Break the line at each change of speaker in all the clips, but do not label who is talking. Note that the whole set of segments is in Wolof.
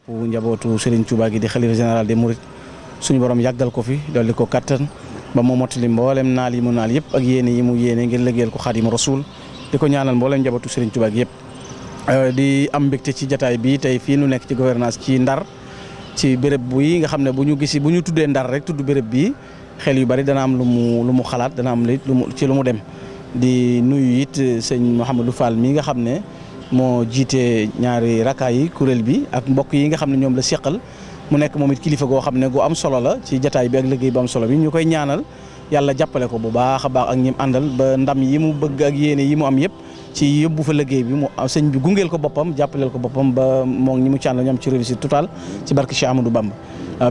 njabootu Serigne Touba gi di xalifa général des Mourides suñu borom yàggal ko fi dolli ko kattan ba mu mottali mboolem naal yi mu naal yëpp ak yéene yi mu yéene ngir liggéeyal ko Xaadimu Rasuul di ko ñaanal mboolem njabootu Serigne Touba gi yëpp. di am mbégte ci jataay bi tey fii nu nekk ci gouvernance ci Ndar ci béréb bi nga xam ne bu ñu tuddee Ndar rek tudd béréb bi xel yu bari dana am lu mu xalaat dana am lu mu dem. di nuyu it sëñ Mouhamadou Fall mi nga xam ne moo jiite ñaari rakkaay yi kuréel bi ak mbokk yi nga xam ne ñoom la seqal mu nekk moom it kilifa goo xam ne gu am solo la ci jataay bi ak liggéey bu am solo bi ñu koy ñaanal yàlla jàppale ko bu baax a baax ak ñim àndal ba ndam yi mu bëgg ak yéene yi mu am yëpp ci yóbbu fa liggéey bi mu sëñ bi gungeel ko boppam jàppaleel ko boppam ba moom ñi mu càndal ñoom ci réussite totale ci barke Cheikh Amadou Bamba.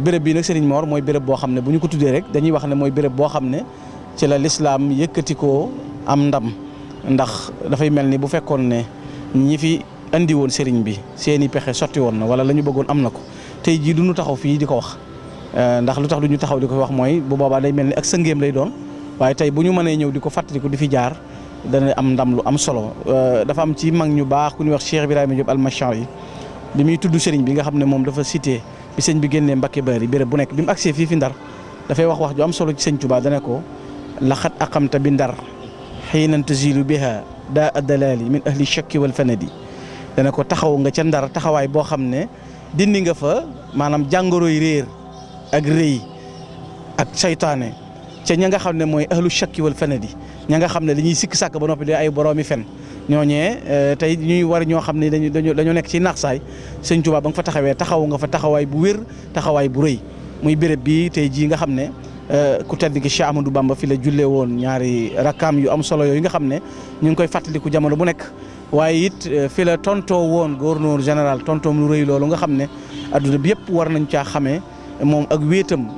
béréb bii nag Serigne Mor mooy béréb boo xam ne bu ñu ko tuddee rek dañuy wax ne mooy béréb boo xam ne ci la lislaam yëkkati ko am ndam ndax dafay mel ni bu fekkoon ne ñi fi andi woon Serigne bi seeni pexe sotti woon na wala la ñu bëggoon am na ko tey jii du ñu taxaw fii di ko wax ndax lu tax du ñu taxaw di ko wax mooy bu boobaa day mel ni ak sëngeem lay doon waaye tey bu ñu mënee ñëw di ko fàttaliku di fi jaar dana am ndam lu am solo. dafa am ci mag ñu baax ku ñuy wax Cheikh Ibrahima Diop al-Mashari bi muy tudd Serigne bi nga xam ne moom dafa cité bi sëñ bi génnee Mbacké Bari béréb bu nekk bi mu agsee fii fi Ndar dafay wax ju am solo ci sëñ Touba dana ko laxat aqamta bi Ndar xiinan tazilu biha daa addalaali min ahli shakki wal fanadi dana ko taxaw nga ca Ndar taxawaay boo xam ne dindi nga fa maanaam jàngoroy réer ak rëy ak saytaane ca ña nga xam ne mooy ahlu shakki wal fanadi ña nga xam ne dañuy sikk sàkk ba noppi di ay boroomi fen ñooñee tey ñuy war ñoo xam ne dañoo nekk ci naax saay sëñ Touba ba nga fa taxawee taxaw nga fa taxawaay bu wér taxawaay bu rëy muy béréb bi tey jii nga xam ne ku tedd ki Cheikh Amadou Bamba fi la jullee woon ñaari rakkaam yu am solo yooyu nga xam ne ñu ngi koy fàttaliku jamono bu nekk waaye it fi la tontoo woon gouverneur général tontoom lu rëy loolu nga xam ne adduna bi yëpp war nañ caa xamee moom ak wéetam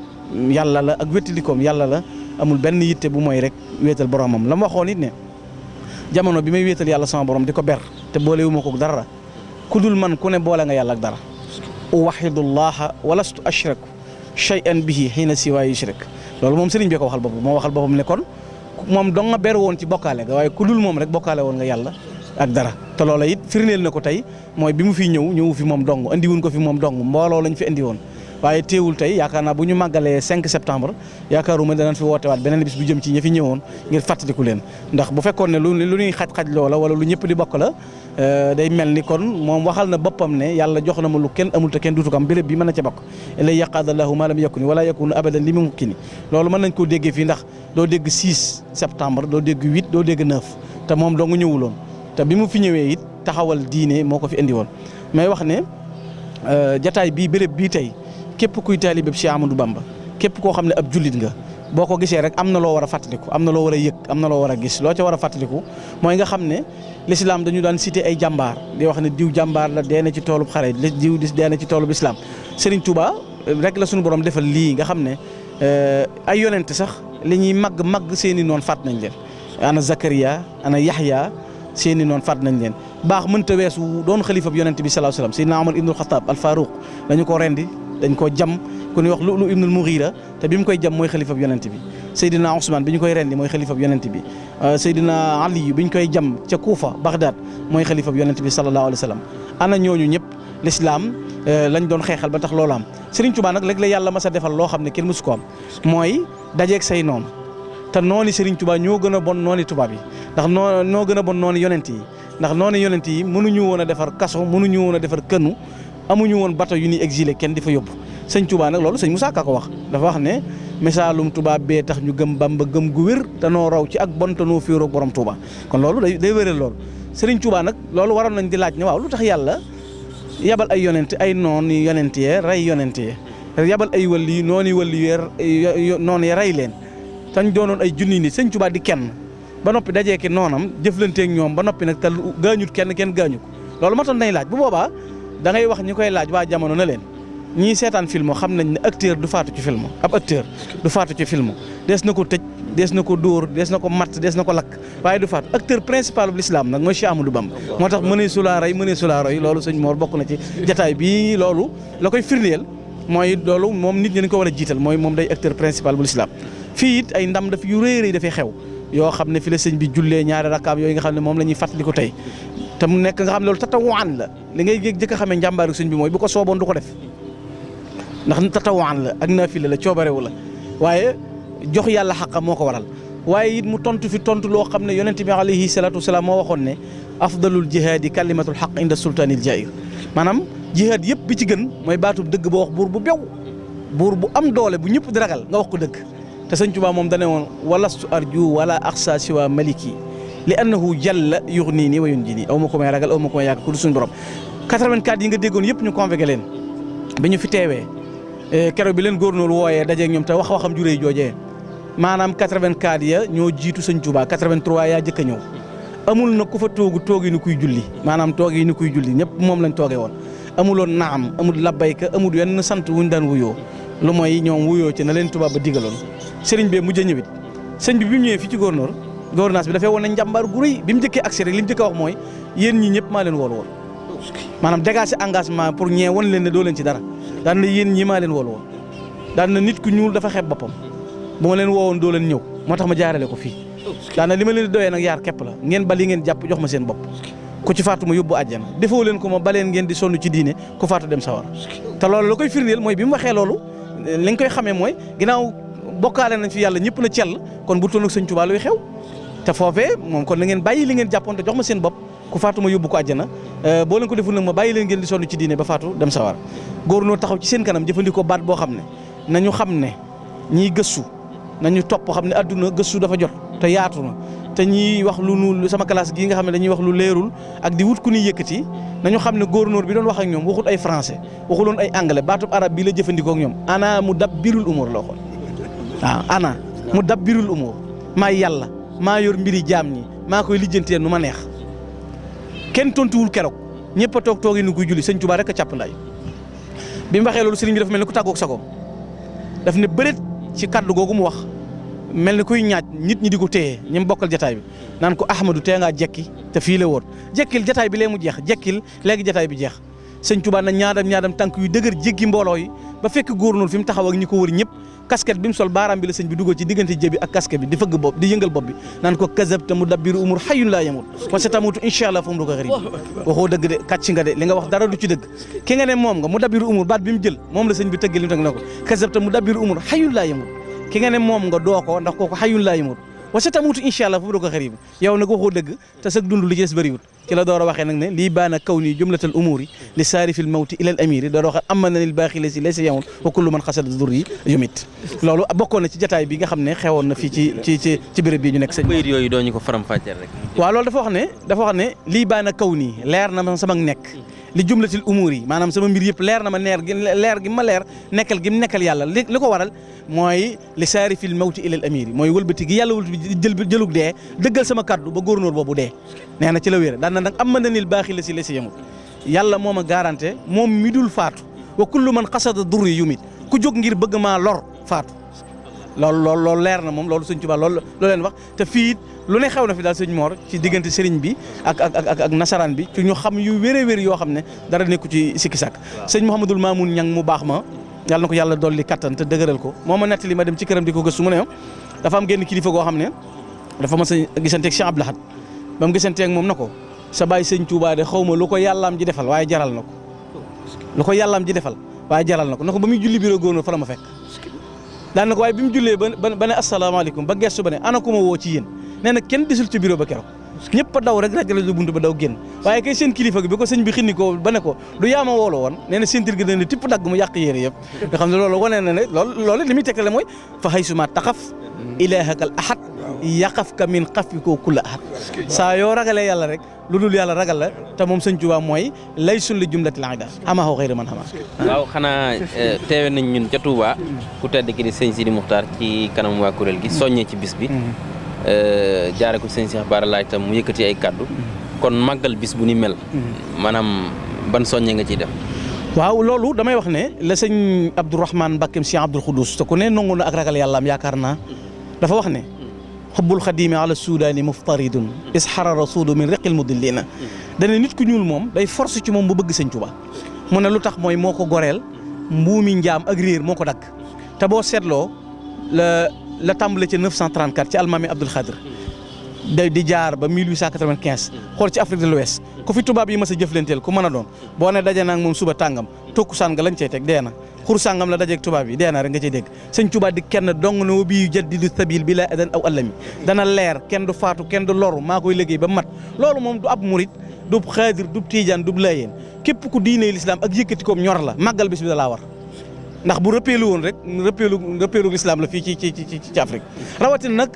yàlla la ak wétalikoom yàlla la amul benn yitte bu mooy rek wéetal boromam la ma waxoon it ne jamono bi may wéetal yàlla sama borom di ko ber te boolewu ma ko dara ku dul man ku ne boole nga yàlla ak dara uwahidullaha walastu ashraku shay'an bihi xiina siwa yushrik loolu moom sëriñ bi ko waxal boppam moo waxal boppam ne kon moom dong nga ber woon ci bokkaale ga waaye ku dul moom rek bokkaale woon nga yàlla ak dara te loola it firndeel na ko tey mooy bi mu fi ñëwu fi moom dong andi wuñ ko fi moom dong mbooloo lañ fi andi woon waaye teewul tey yaakaar naa bu ñu màggalee 5 septembre yaakaaruma danañ fi woote waat beneen bis bu jëm ci ñi fi ñëwoon ngir fàttaliku leen ndax bu fekkoon ne lu ñuy xaj-xaj loola wala lu ñëpp di bokk la day mel ni kon moom waxal na boppam ne yàlla jox na ma lu kenn amul te kenn duutu ko am béréb bi mën na ca bokk ilay yaqaadallahu ma lam yakuni wala yakunu abadan li mu mukkini loolu mën nañ koo déggee fii ndax doo dégg 6 septembre doo dégg 8 doo dégg 9 te moom doo nga ñëwuloon te bi mu fi ñëwee it taxawal diine moo ko fi indi woon may wax ne jataay bii béréb bii tey képp kuy taalibe Cheikh Amadou Bamba képp koo xam ne ab jullit nga boo ko gisee rek am na loo war a fàttaliku am na loo war a yëg am na loo war a gis loo ca war a fàttaliku mooy nga xam ne l'islam dañu daan cité ay jàmbaar di wax ne diw jàmbaar la dee na ci toolub xare diw dee na ci toolub islam Serigne Touba rek la suñu borom defal lii nga xam ne ay yonent sax li ñuy màgg seeni noonu fàtt nañ leen ana Zakaria ana Yahya seeni noonu fàtt nañ leen baax mënta weesu doon xalifa bi yonent bi sallallahu alayhi wasallam Seydina Omar ibnul Xataab al Faruq dañu ko rendi dañ koo jam ku ñuy wax Lu'lu ibnul Mughira te bi mu koy jam mooy xalifa bi yonent bi Seydina Ousmane bi ñu koy rendi mooy xalifa bi yonent bi Seydina Ali bi ñu koy jam ca Kuufa Baghdad mooy xalifa bi yonent bi sallallahu alayhi wasallam ana ñooñu ñëpp l'islam lañ doon xeexal ba tax loolu am Serigne Touba nag léeg-léeg yàlla mas a defal loo xam ne kenn mësu ko am mooy dajeeg say noonu te nooni Serigne Touba ñoo gën a bon nooni tubaab yi ndax noo gën a bon nooni yonent yi ndax nooni yonent yi mënuñu woon a defar kaso mënuñu woon a defar kënu amuñu woon bato yu ñuy exilé kenn di fa yóbbu sëñ Touba nag loolu sëñ Moussa Ka ko wax dafa wax ne misaalum tubaab bee tax ñu gëm Bamba gëm gu wér te noo raw ci ak bon te noo féeroog borom Touba kon loolu day wéral loolu Serigne Touba nag loolu waroon nañ di laaj ne waaw lu tax yàlla yabal ay yonent ay noon yonent yee rey yonent yee yabal ay wàlli noonu wàlli yee noonu ya rey leen tañ doonoon ay junni nit sëñ Touba di kenn ba noppi dajeeki noonam jëflanteeg ñoom ba noppi nag te gaañut kenn gaañu ko loolu moo tax nañ laaj bu boobaa da ngay wax ñi koy laaj waa jamono na leen ñii seetaan film xam nañ ne acteur du faatu ci film ab acteur du faatu ci film dees na ko tëj dees na ko dóor dees na ko matt dees na ko lakk waaye du faatu acteur principal bu l'islam nag mooy Cheikh Amadou Bamba moo tax mënee sulaa rey mënee sulaa roy loolu sëñ Mor bokk na ci jataay bi loolu la koy firndeel mooy loolu moom nit ñi dañ ko war a jiital mooy moom day acteur principal bu l'islam fii it ay ndam daf yu rëy rëy dafay xew yoo xam ne fi la sëñ bi jullee ñaari rakkaam yooyu nga xam ne moom la ñuy fàttali ko tey te mu nekk nga xam ne loolu tatawaan la li ngay jëkk a xamee njàmbaaru sëñ bi mooy bu ko sooboon du ko def ndax tatawaan la ak naafila la coobarewu la waaye jox yàlla xaqa moo ko waral waaye it mu tontu fi tontu loo xam ne yonent bi alayhi salaatu wasalaam moo waxoon ne afdalul jihaadi kalimatul xaq inda sultaanil jair maanaam jihaad yëpp bi ci gën mooy baatub dëgg boo wax buur bu bew buur bu am doole bu ñëpp di ragal nga wax ko dëgg te sëñ Tuubaa moom dane woon walastu arju wala axsa siwa maliki li annahu jalla yuxnii nii wa yunjini aw ma ko may ragal aw ma ko may yàgg ku du suñu borom 84 yi nga déggoon yëpp ñu convoqué leen bi ñu fi teewee keroog bi leen góornóor wooyee dajeeg ñoom te waxam juree joojee maanaam 84 ya ñoo jiitu sëñ Tuubaa 83 yaa jëkk a ñëw amul na ku fa toogi ni kuy julli maanaam toogi ni kuy julli ñëpp moom lañ toogee woon amuloon naam amul labbayka amul yenn sant wuñ daan wuyoo lu mooy ñoom wuyoo ci na leen tubaab ba digaloon sëriñ bee mujj a ñëwit sëñ bi mu ñëwee fii ci gouvernance bi dafay woon ne njàmbaar gu rëy bi mu njëkkee accès rek li mu njëkk a wax mooy yéen ñi ñëpp maa leen wool woon maanaam dégager engagement pour ñee won leen ne doo leen ci dara daan na yéen ñi maa leen wool woon daan na nit ku ñuul dafa xeeb boppam bu ma leen woowoon doo leen ñëw moo tax ma jaarale ko fii daan na li ma leen di doyee nag yaar képp la ngeen bali ngeen jàpp jox ma seen bopp ku ci faatu ma yóbbu àjjana defoo leen ko ma baleen ngeen di sonn ci diine ku faatu dem sawar te loolu la koy firndeel mooy bi mu waxee loolu li nga koy xamee mooy ginnaaw bokkaale nañ fi yàlla ñëpp na cell kon bu toll ak sëñ Tuubaa luy xew te foofee moom kon na ngeen bàyyi li ngeen jàppoon te jox ma seen bopp ku faatu ma yóbbu ko àjjana boo leen ko deful nag ma bàyyi leen ngeen di sonn ci diine ba faatu dem sawar góor noo taxaw ci seen kanam jëfandikoo baat boo xam ne nañu xam ne ñiy gëstu nañu topp xam ne adduna gëstu dafa jot te yaatu na te ñiy wax lu nu sama classe gii nga xam ne dañuy wax lu leerul ak di wut ku ñuy yëkkati nañu xam ne gouverneur bi doon wax ak ñoom waxut ay français waxuloon ay anglais baatub arab bi la jëfandikoo ak ñoom ana mu dabbirul umur la waxoon waaw ana mu dabbirul umur maa yàlla maa yor mbiri jaam ñi maa koy lijjantee nu ma neex kenn tontuwul keroog ñëpp a toog toogi ni kuy julli sëñ Tuubaa rek a càpp ndaay bi mu waxee loolu sëriñ bi dafa mel ni ku tàggoog sagoom daf ne bëreet ci kaddu googu mu wax mel ni kuy ñaaj nit ñi di ko téye ñi mu bokkal jataay bi naan ko Ahmadou tee ngaa jekki te fii la woon jekkil jataay bi lee mu jeex jekkil léegi jataay bi jeex sëñ Tuubaa na ñaadam tànk yu dëgër jéggi mbooloo yi ba fekk góor noonu fi mu taxaw ak ñi ko wër ñëpp casquette bi mu sol baaraam bi la sëñ bi dugal ci diggante jëbi ak casquette bi di fëgg bopp di yëngal bopp bi naan ko kazabta mudabbiru umur hayyun laa yamut wa satamutu incha allah fu mu ko xëri waxoo dëgg de kàcc nga de li nga wax dara du ci dëgg ki nga ne moom nga mudabbiru umur baat bi mu jël moom la sëñ bi tëggal li mu tëgg na ko kazabta mudabbiru umur hayyun laa yamut ki nga ne moom nga doo ko ndax kooku hayyun laa yamut wa satamutu incha allah fu mu ko xëri yow nag waxoo dëgg te sag dund li ci des bëriwut ci la door a waxee nag ne lii baana kaw nii jumlatal umuri li saarifil mawti ilal amiri door a waxee am na lil baaxi la si lay sa yamul wa kullu man xasada dur yi yumit loolu bokkoon na ci jataay bi nga xam ne xewoon na fii ci béréb bii ñu nekk sëñ
bayit yooyu doo ñu ko faram fàcceel rek
waaw loolu dafa wax ne lii baana kaw nii leer na ma sama nekk li jumlatil umur yi maanaam sama mbir yëpp leer na ma leer gi ma leer nekkal gi mu nekkal yàlla li ko waral mooy li saarifil mawti ilal amiri mooy wëlbati gi yàlla wëlbati jëlug dee dëggal sama kaddu ba góornóor boobu dee nee na ci la wéer daan na nag am na nil baaxi la si yamut yàlla moo ma garanté moom mi dul faatu wa kullu man xasada durri yumit ku jóg ngir bëgg maa lor faatu loolu leer na moom loolu sëñ Tuubaa loolu leen wax te fii lu ne xew na fi daal sëñ Mor ci diggante sëriñ bi ak nasaraan bi ci ñu xam yu wér yoo xam ne dara nekku ci sikki sàkk sëñ Mouhamadul Mamoun Ñang mu baax ma yàlla na ko yàlla dolli kattan te dëgëral ko moo ma nettali ma dem ci këram di ko gëstu mu ne dafa am genn kilifa goo xam ne dafa ma sa gisanteeg Cheikh Abdou Lahad ba mu gisanteeg moom na ko sa baay sëñ Tuubaa de xaw ma lu ko yàllaam ji defal waaye jaral na ko lu ko yàllaam ji defal waaye jaral na ko ba muy julli bureau góor fa la ma fekk daan na ko waaye bi mu jullee ba ne asalaamaaleykum ba gestu ba ne ana ko ma woo ci yéen nee na kenn desul ci bureau ba keroog ñëpp a daw rek rajale buntu ba daw génn waaye kay seen kilifa gi bi ko sëñ bi xinni ko ba ne ko du yaama woolo woon nee na sentir gi ne tipp dagg mu yàq yére yëpp nga xam ne loolu wane na ne loolu li muy tekkale mooy fa haysuma taxaf ilaahakal ahad yaqafka min xafiko kulla ahad saa yoo ragalee yàlla rek lu dul yàlla ragal la te moom sëñ Tuubaa mooy lay sun li jumlatil ida amaxoo xëyra man xama
waaw xanaa teewe nañ ñun ca Touba ku tedd ki di sëñ Sidi Muxtaar ci kanam waa kuréel gi soññee ci bis bi jaare ko sëñ Cheikh Bara Laay tam mu yëkkati ay kaddu kon màggal bis bu ni mel maanaam ban soññe nga ciy def
waaw loolu damay wax ne la sëñ Abdourahmane Mbakkeem Cheikh Abdoul Khoudous te ku ne nangu na ak ragal yàllaam yaakaar naa dafa wax ne xubbul xadimi ala sudaani muftaridun isxara rasulu min riqil mudillina dana nit ku ñuul moom day force ci moom bu bëgg sëñ Tuubaa mu ne lu tax mooy moo ko goreel mbuumi njaam ak réer moo ko dagg te boo seetloo la tàmbale ca 934 ci almaami Abdul Xaadir di jaar ba 1895 xool ci Afrique de l'Ouest ku fi tubaab yi mës a jëflanteel ku mën a doon boo ne daje naa ak moom suba tàngam tokkusaan nga lañ cay teg dee na xur sàngam la dajeeg tubaab yi dee na rek nga cay dégg sëñ Tuubaa di kenn dong na bi jaddidu sabil bi la adan aw allami dana leer kenn du faatu kenn du loru maa koy liggéey ba mat loolu moom du ab murit du xaadir du tiijaan du laayeen képp ku diine l'islam ak yëkkati koom ñor la màggal bis bi da laa war ndax bu rëppeelu woon rek rëppeelu l'islam la fii ci Afrique rawatina nag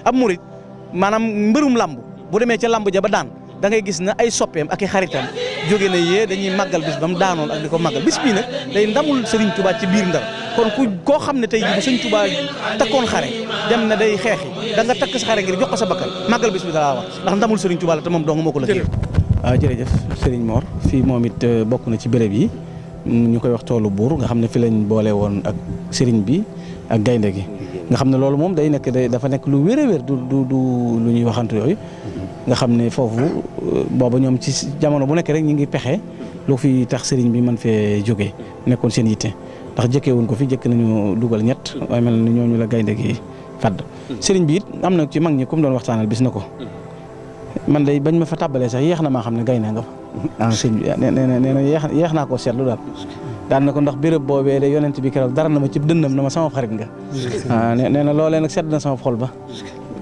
ab murit maanaam mbërum lamb bu demee ca lamb ja ba daan da ngay gis na ay soppeem ak i xaritam jóge na yee dañuy màggal bis ba mu daanoon ak di ko màggal bis bii nag day ndamul Serigne Touba ci biir Ndar kon koo xam ne tey jii bu Serigne Touba takkoon xare dem na day xeexi da nga takk sa xare ngir jox ko sa bakkan màggal bis bi dalaa war ndax ndamul Serigne Touba la te moom dong moo ko la waaw jërëjëf Serigne Mor fii moom it bokk na ci béréb yi ñu koy wax toolu buur nga xam ne fi lañ boole woon ak Serigne bi ak gaynde gi nga xam ne loolu moom day nekk dafa nekk lu wér a wér du lu ñuy waxantu yooyu nga xam ne foofu booba ñoom ci jamono bu nekk rek ñu ngi pexe lu fi tax sëriñ bi mën fee jógee nekkoon seen yitte ndax jëkkee wuñ ko fi jëkk nañu dugal ñett waaye mel na ñooñu la gaynde gi fàdd sëriñ bi it am na ci mag ñi comme doon waxtaanal bis na ko man day bañ ma fa tàbbalee sax yéex na maa xam ne gaynde nga fa sëriñ bi nee na yéex naa koo seetlu daal daan na ko ndax béréb boobee de yonent bi keroog dara na ma ci dënnam na ma sama xarit nga nee na loolee nag sedd na sama xol ba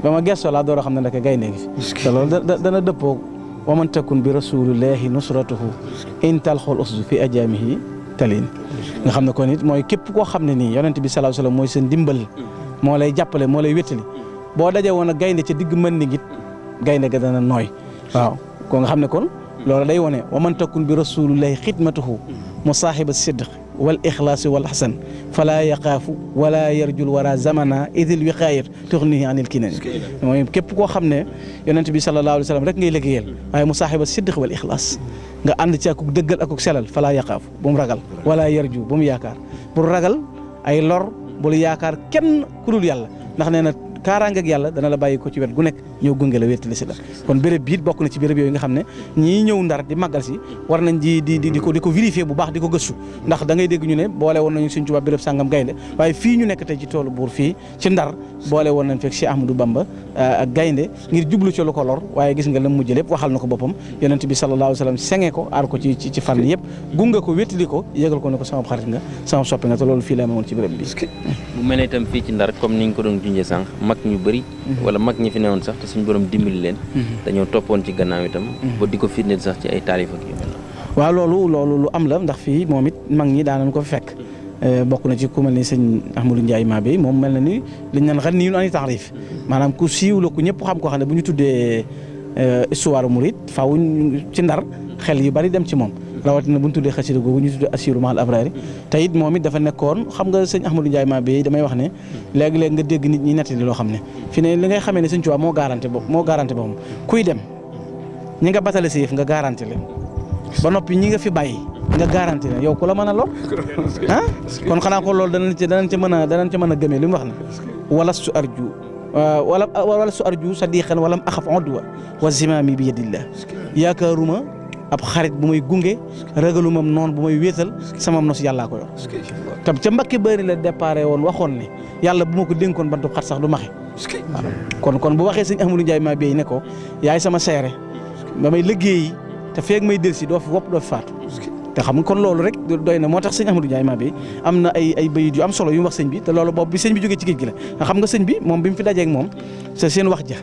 ma gestoo laa door a xam ne ndeke gaynde gi fi te loolu dana dëppoo wa man takun bi rasulillahi nusratuhu in talxol usdu fi ajaamihi talin nga xam ne kon it mooy képp koo xam ne nii yonent bi sallallahu alayhi wasallam mooy seen dimbal moo lay jàppale moo lay wéttali boo dajee woon a gaynde ca digg mën ni git gaynde ga dana nooy waaw ko nga xam ne kon loolu day wone wa man takun bi rasulillahi xidmatuhu musaahiba sidq wal ixlaasi wal xasan falaa yaqaafu wala yarjul wara zamana idil wiqaayat tuxnihi anil kinani mooy képp koo xam ne yonent bi sallallahu alayhi wa sallam rek ngay liggéeyal waaye musaahiba sidq wal ixlaas nga ànd ci akuk dëggal akuk selal falaa yaqaafu bu mu ragal wala yarju bu mu yaakaar bul ragal ay lor bul yaakaar kenn ku dul yàlla ndax nee na kaaraange ak yàlla dana la bàyyi ko ci wet gu nekk ñëw gunge la wéttali si la kon béréb biit bokk na ci béréb yooyu nga xam ne ñii ñëw Ndar di màggal si war nañ di ko vérifier bu baax di ko gëstu ndax da ngay dégg ñu ne boole woon nañu Sëriñ Tuubaa béréb sàngam gaynde waaye fii ñu nekk tey ci toolu buur fii ci Ndar boole woon nañ fekk Cheikh Ahmadou Bamba ak gaynde ngir jublu ci lu ko lor waaye gis nga la mujj lépp waxal na ko boppam yonent bi sallallahu alayhi wa sallam senge ko aar ko ci fànn yëpp gunge ko wéttali ko yégal ko ne ko sama xarit nga sama soppi nga te loolu fii la amoon ci béréb bi
bu mel ne itam fii ci Ndar comme ni ñu ko doon junjee sànq mag ñu bëri wala mag ñi fi newoon sax te suñu borom dimbali leen dañoo toppoon ci gannaaw itam ba di ko firndeel sax ci ay taalif ak yu mel
waaw loolu lu am la ndax fii moom it mag ñi daanañ ko fekk bokk na ci ku mel ni sëñ Ahmadou Ndiaye Mabé moom mel na ni liñ naan xan nii ani taarif maanaam ku siiw la ku ñëpp xam koo xam ne bu ñu tuddee histoire murid faaw ci Ndar xel yu bari dem ci moom rawatina bu ñu tuddee xasida googu ñu tuddee Assiru Mahal Abrari te it moom it dafa nekkoon xam nga sëñ Ahmadou Ndiaye Mabé damay wax ne léegi-léegi nga dégg nit ñi nettali loo xam ne fi ne li ngay xamee ne sëñ Tuubaa moo garanti boppam kuy dem ñi nga batale si yëf nga garanti leen ba noppi ñi nga fi bàyyi nga garanti leen yow ku la mën a lor ah kon xanaa ko loolu danañ ca mën a gëmee li mu wax ne walastu arju sadiqan walam axaf udwa wa zimaami bi yadillah yaakaaruma ab xarit bu may gunge ragaluma noonu bu may wéetal sama nos yàllaa ko yor te ca Mbàkke Bari la déparé woon waxoon ne yàlla bu ma ko dénkoon bantu xat sax du maxe kon bu waxee sëñ Ahmadou Ndiaye Mabé ne ko yaay sama seere ba may liggéeyi te feeg may delsi doo fi wopp doo fi faatu te xam nga kon loolu rek doy na moo tax sëñ Ahmadou Ndiaye Mabé am na ay bayit yu am solo yu mu wax sëñ bi te loolu boobu bi sëñ bi jógee ci géej gi la nga xam nga sëñ bi moom bi mu fi dajeeg moom c'est seen wax ja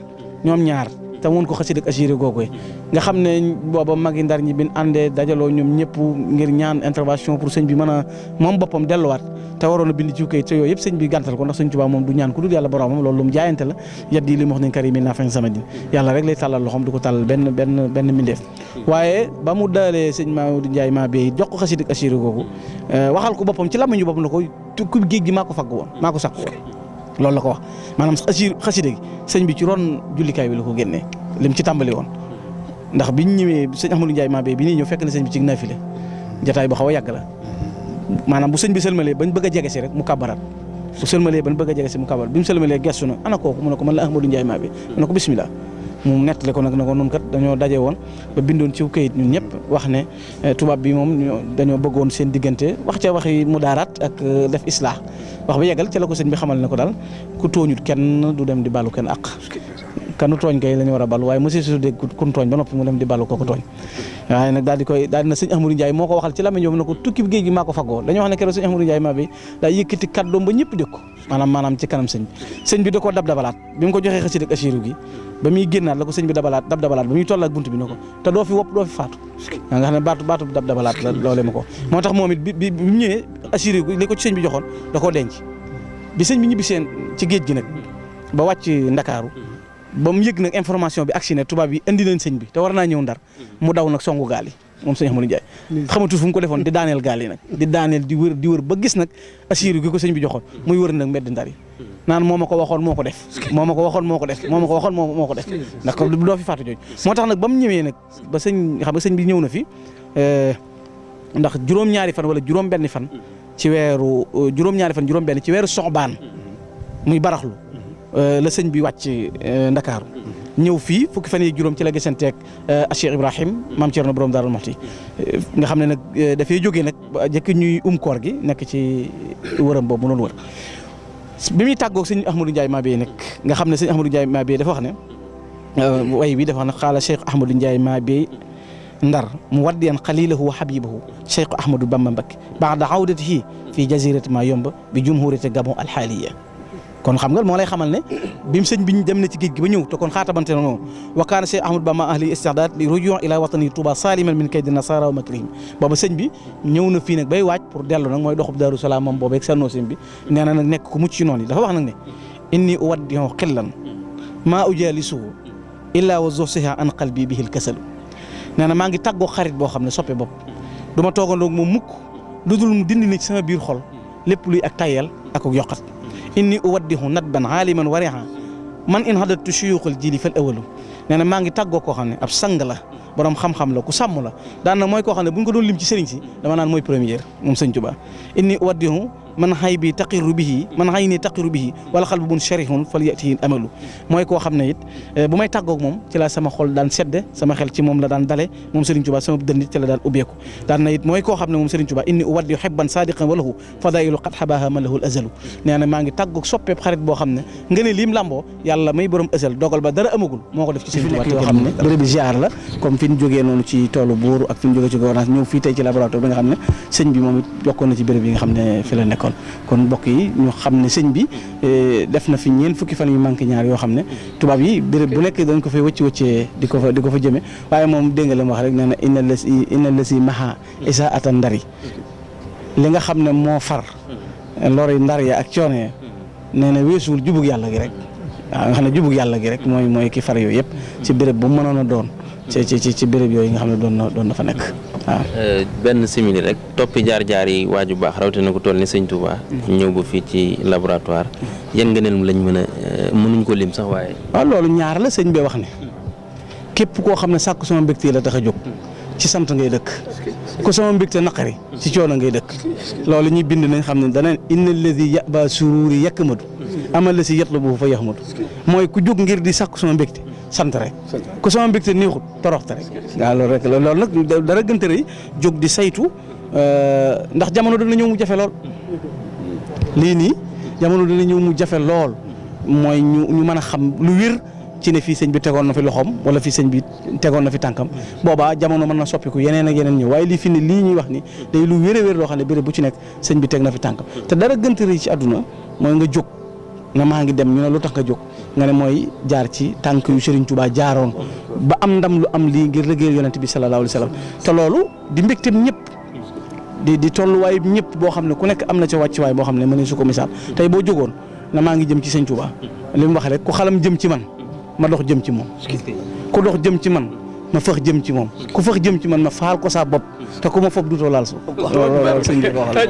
ñoom ñaar te mun ko xasida ak Assiru googu nga xam ne booba magi Ndar ñi bin àndee dajaloo ñoom ñëpp ngir ñaan intervention pour sëñ bi mën a moom boppam delluwaat te waroon a bind ci kayit te yooyu yëpp sëñ bi gàntal ko ndax sëñ Tuubaa moom du ñaan ku dul yàlla boromam loolu lu mu jaayante la yaddi li mu wax nañ karimi naa fen sama din yàlla rek lay tàllal loxoom du ko tàllal benn mindeef waaye ba mu daalee sëñ Ahmadou Ndiaye Mabé jox ko xasida ak Assiru googu waxal ko boppam ci làmmiñu boppam na ko ku géej gi maa ko fagg woon maa ko sakk woon loolu la ko wax maanaam xasida gi sëñ bi ci ron jullikaay bi la ko génnee lim ci tàmbali woon ndax biñ ñëwee sëñ Ahmadou Ndiaye Mabé bi nii ñëw fekk na sëñ bi ci naafile jataay bu xaw a yàgg la maanaam bu sëñ bi sëlmalee bañ bëgg a jege si rek mu kabaraat bu sëlmalee bañ bëgg a jege si mu kabarat bi mu sëlmalee gestu na ana kooku mu ne ko man la Ahmadou Ndiaye Mabé mu ne ko bismillah mu nettali ko nag na ko noonu kat dañoo daje woon ba bindoon ci këyit ñun ñëpp wax ne tubaab bi moom dañoo bëggoon seen diggante wax ca waxi mudaaraat ak def islaax wax ba yeggal ca la ko sëñ bi xamal ne ko daal ku tooñut kenn du dem di baalu kenn àq kanu tooñ kay la ñu war a balu waaye monsieur su dégg kun tooñ ba noppi mu dem di balu kooku tooñ waaye nag daal di na sëñ Ahmadou Ndiaye moo ko waxal ci làmmiñ ñoom ne ko tukki géej gi maa ko faggoo dañoo wax ne keroog sëñ Ahmadou Ndiaye maa bi daa yëkkati kàddoom ba ñëpp dégg ko maanaam ci kanam sëñ bi da koo dabalaat bi mu ko joxee xasida ak asiru gi ba muy génnaat la ko sëñ bi dabalaat ba muy tollaat bunt bi ne ko te doo fi wopp doo fi faatu nga xam ne baatu dabalaat la loolee ma ko moo tax moom it bi mu ñëwee asiru gi li ko ci sëñ bi joxoon da koo denc bi sëñ bi ñibbi seen ci géej gi nag ba wàcc Ndakaaru ba mu yëg nag information bi agsi ne tubaab yi indi nañ sëñ bi te war naa ñëw Ndar mu daw nag songu gaal yi moom sëñ Ahmadou Ndiaye xamatul fu mu ko defoon di daaneel gaal yi nag di daaneel di wër ba gis nag asiru gi ko sëñ bi joxoon muy wër nag mbedd Ndar yi naan moo ma ko waxoon moo ko def moo ma ko waxoon moo ko def moo ma ko waxoon moo ko def ndax ko doo fi faatu jooju moo tax nag ba mu ñëwee nag ba sëñ xam nga sëñ bi ñëw na fi ndax juróom-ñaari fan wala juróom-benni fan ci weeru juróom-ñaari fan juróom-benn ci weeru Soxbaan muy baraxlu la sëñ bi wàcc Ndakaaru ñëw fii fukki fan yi juróom ci la gisanteeg Cheikh Ibrahim maam Thierno borom Darou Mouhty nga xam ne nag dafay jógee nag jëkk ñuy koor gi nekk ci wëram boobu mu doon wër bi muy tàggoog sëñ Ahmadou Ndiaye Mabé nag nga xam ne sëñ Ahmadou Ndiaye Mabé dafa wax ne way bi dafa wax ne xaala Cheikh Ahmadou Ndiaye Mabé Ndar mu waddiyan xalilahu wa habibahu Cheikh Ahmadou Bamba Mbacké ba'da awdatihi fii jazirati ma yomb bi jumhuriyati Gabon alxaaliya kon xam nga moo lay xamal ne bim sëñ bi dem na ci géej gi ba ñëw te kon xaatabante na noonu wa kaana Cheikh Ahmadou Bamba ahli isti'dad li rujuu ila watani Touba saliman min kaydi nasara wa makrihim booba sëñ bi ñëw na fii nag bay waaj pour dellu nag mooy doxub Daaru Salaam moom boobeeg sannoosim bi nee na nag nekk ku mucc ci noonu yi dafa wax nag ne inni uwaddihu xillan maa ujalisuhu illa wa zuhsiha an qalbi bihi l kasalu nee na maa ngi tàggoo xarit boo xam ne soppe bopp du ma toogandoog moom mukk lu dul mu dindi ni ci sama biir xol lépp luy ak tayyal ak yokkat inni uwaddihu nadban aaliman wariha man in hadattu shuyuuxal jili fal awalu nee na maa ngi tàggoo koo xam ne ab sang la borom xam-xam la ku sàmm la daan na mooy koo xam ne bu ñu ko doon lim ci sëriñ si dama naan mooy première moom sëñ Tuubaa inni uwaddihu man xay bi taqiru bihi man xay ni taqiru bihi wala xal bu bun sharihun fal yatihi amalu mooy koo xam ne it bu may tàggoog moom ci la sama xol daan sedde sama xel ci moom la daan dale moom Serigne Touba sama dënn ci la daan ubbeeku daan na it mooy koo xam ne moom Serigne Touba inni uwaddi hibban sadiqan walahu fadailu qad habaha man lahu al azalu nee na maa ngi tàggoog soppeeb xarit boo xam ne nga ne lim lamboo yàlla may borom azal dogal ba dara amagul moo ko def ci Serigne Touba yoo xam ne bërëb bi ziar la comme fi ñu jógee noonu ci toolu buur ak fi ñu jógee ci gouvernance ñëw fii tey ci laboratoire bi nga xam ne sëñ bi moom it bokkoon na ci bërëb yi nga xam ne fi la nekkoon kon mbokk yi ñu xam ne sëñ bi def na fi ñeen fukki fan yu manqué ñaar yoo xam ne tubaab yi béréb bu nekk dañ ko fay wëccee di ko fa jëme waaye moom dégg nga la ma wax rek nee na inna lasi maha isa ata ndari li nga xam ne moo far lori ndar ya ak coono ya nee na weesuwul jubug yàlla gi rek waaw nga xam ne jubug yàlla gi rek mooy ki far yooyu yëpp ci béréb bu mënoon a doon ci béréb yooyu nga xam ne doon na fa nekk waaw.
benn simili rek toppi jaar-jaar yi waaju baax rawatina ko toll ni sëñ Touba. ñëw ba fii ci laboratoire yan ngëneel lañ mënuñ ko lim sax waaye.
waaw loolu ñaar la sëñ bi wax ne képp koo xam ne sàkk sama mbégte la tax a jóg ci sant ngay dëkk ku sama mbégte naqari ci coono ngay dëkk loolu ñuy bind nañ xam ne dana inna alladi yaba sururi yakmadu amal la si yatlubu fa yahmadu mooy ku jóg ngir di sàkk sama mbégte sant rek ku sama mbégte neexut toroxte rek waaw loolu rek loolu nag dara gënte rëy jóg di saytu ndax jamono dana ñëw mu jafe lool lii nii jamono dana ñëw mu jafe lool mooy ñu mën a xam lu wér ci ne fii sëñ bi tegoon na fi loxoom wala fii sëñ bi tegoon na fi tànkam boobaa jamono mën na soppiku yeneen ak yeneen ñëw waaye lii fi ne lii ñuy wax ni day lu wér a wér loo xam ne béréb bu ci nekk sëñ bi teg na fi tànkam te dara gënte rëy ci àdduna mooy nga jóg na maa ngi dem ñu ne lu tax nga jóg nga ne mooy jaar ci tànk yu Serigne Touba jaaroon ba am ndam lu am lii ngir liggéeyal yonent bi sallallahu alayhi wa sallam te loolu di mbégteem ñëpp di tolluwaay ñëpp boo xam ne ku nekk am na ca wàccuwaay boo xam ne mën su ko misaal tey boo jógoon na maa ngi jëm ci Serigne Touba li mu wax rek ku xalam jëm ci man ma dox jëm ci moom ku dox jëm ci man ma fax jëm ci moom ku fax jëm ci man ma faal ko saa bopp te ku ma foog dutoo laal suuf loolu sëñ bi ko waxal